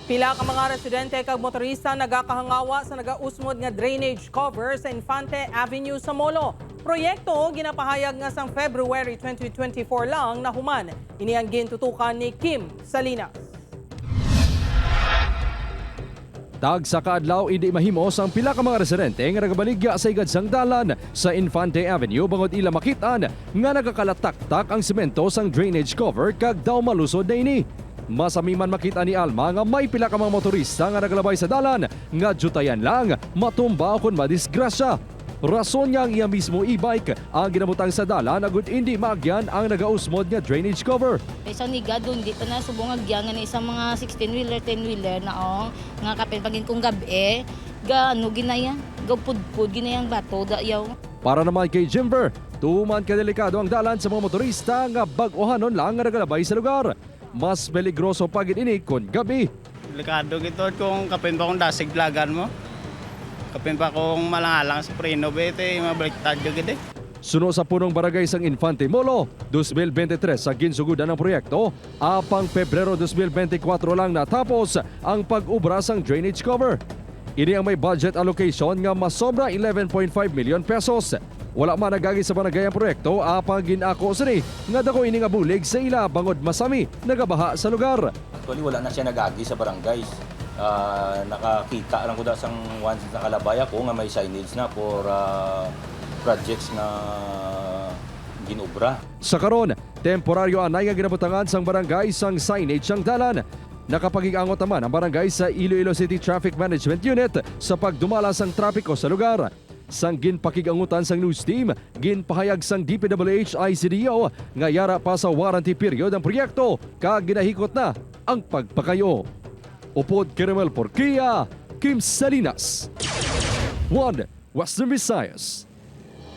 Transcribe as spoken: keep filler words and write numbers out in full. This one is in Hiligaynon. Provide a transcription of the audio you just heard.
Pila ka mga residente kag motorista nagakahangawa sa nagausmod nga drainage cover sa Infante Avenue sa Molo. Proyekto ginapahayag nga sang February twenty twenty-four lang nahuman. Ini ang gintutukan ni Kim Salinas. Tagsa ka adlaw, indi mahimo sang pila ka mga residente nga nagabaligya sa igad sang dalan sa Infante Avenue bangod ila makit-an nga nagakalataktak ang semento sang drainage cover kag daw malusod na ini. Masami man makita ni Alma nga may pila ka mga motorista nga nagalabay sa dalan nga diyutayan lang matumba kon madisgrasya. Rason nga ang iya mismo e-bike ang ginabutang sa dalan agud indi maagyan ang nagausmod nga drainage cover. Sa Nigado, hindi pa na subong agyan nga ni isang mga sixteen-wheeler, ten-wheeler na, oh, nga kapin pagin kung gabi, ga, ano, ginaya, gapudpud, ginayang bato, dayaw. Para naman kay Jimver, tuman ka delikado ang dalan sa mga motorista nga bag-ohanon lang nga nagalabay sa lugar. Mas peligroso pa gid ini kon gabi. Delikado gid to kung kapin pa kung dasig blagan mo. Kapin pa kung malangalang sa preno, be, te, mabaliktad ka gid eh. Suno sa punong barangay sang Infante Molo, dos mil bente tres sa ginsugudan ang proyekto, apang Pebrero dos mil bente kuwatro lang natapos ang pag-ubra sang drainage cover. Ini ang may budget allocation nga masobra eleven point five million pesos. Wala man nagagi sa barangay ang proyekto, apang gin-ako sini nga daku ini nga bulig sa ila bangod masami nagabaha sa lugar. Actually, wala na siya nagagi sa barangays. Ah, nakakita lang ko da sang once nakalabay ako nga may signage na for, ah, projects nga ginobra. Sa karon, temporaryo anay nga ginabutangan sang barangay sang signage ang dalan. Nakapagig-angot naman ang barangay sa Iloilo City Traffic Management Unit sa pagdumala sang trapiko sa lugar. Sang ginpakig-angutan sang news team, ginpahayag sang D P W H I C D O nga yara pa sa warranty period ang proyekto kag ginahikot na ang pagpakayo. Upod kay Romel Porquia, Kim Salinas, One Western Visayas.